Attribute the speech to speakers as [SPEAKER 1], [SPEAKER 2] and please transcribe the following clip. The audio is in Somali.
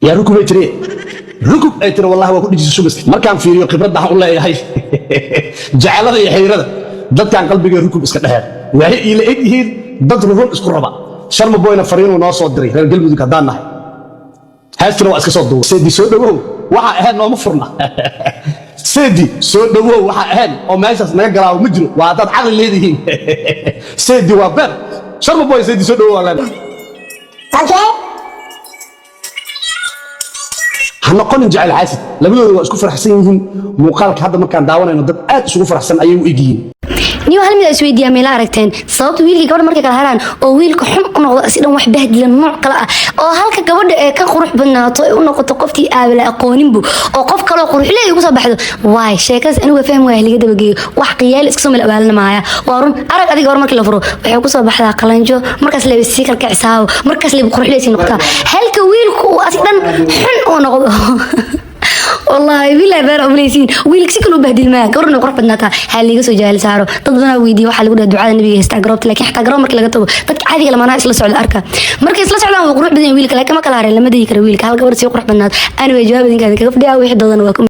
[SPEAKER 1] Yaa rukubay tiri, rukub ay tiri. Wallahi waa ku dhijisay shumiska. Markaan fiiriyo khibradda aan u leeyahay jecelada iyo xiriirada dadkan, qalbiga rukub iska dheheen, waxay iila eg yihiin dad rurun isku raba. Sharma Boyna fariinuu noo soo diray. Reer Galmudug haddaan nahay, heestina waa iska soo duuba. Seedi soo dhowow, waxaa ahayd nooma furna. Seedi soo dhowow, waxaa ahayd oo meeshaas naga galaawo ma jiro. Waa haddaad caqli leedihiin. Seedi waa beer. Sharma Boy, seedi soo dhowow waa leenahay.
[SPEAKER 2] Okay.
[SPEAKER 1] Ha noqonin jecel xaasid. Labadooda waa isku faraxsan yihiin. Muuqaalka hadda markaan daawanayno, dad aad isugu faraxsan ayay u egyihiin.
[SPEAKER 3] Niyo, hal mid aa isweydiiyaa: meela aragteen sababta wiilkii gabadha markay kala haraan oo wiilka xun u noqdo, si dhan wax bahdilan nooc kale ah, oo halka gabadha ee ka qurux badnaato ay u noqoto qofkii aabala aqooninbu, oo qof kaloo quruxley ugu soo baxdo? Waay sheekadaas anigu fahmi waaya. Laga dabageeyo wax qiyaali iska soo meel abaalina maaya. Waa run. Arag adiga, hor markii la furo waxay kusoo baxdaa qalanjo, markaas leeba sii kalkacisaawo, markaas leeba quruxley sii noqotaa, halka wiilku uu asi dhan xun uu noqdo. Wallaahi billahi, beer umleysiin wiilka si kale u bahdilmaa, gabadhna qurux badnaataa. Ha liiga soo jaahil saaro. Dad badanaa weydiiya, waxaa lagu dhaha ducada nabiga haystaa garoobta, laakiin xataa garoob markii laga tago, dadka caadiga lamaanaha isla socda arka, markay isla socdaan waa qurux badan yahay wiilka, laakiin ma kala hareen, lama dayi karo wiilka hal gabadh sii qurux badnaat. Anyway, jawaab idinka kaga fadhiyaa, wixii doodana waa ku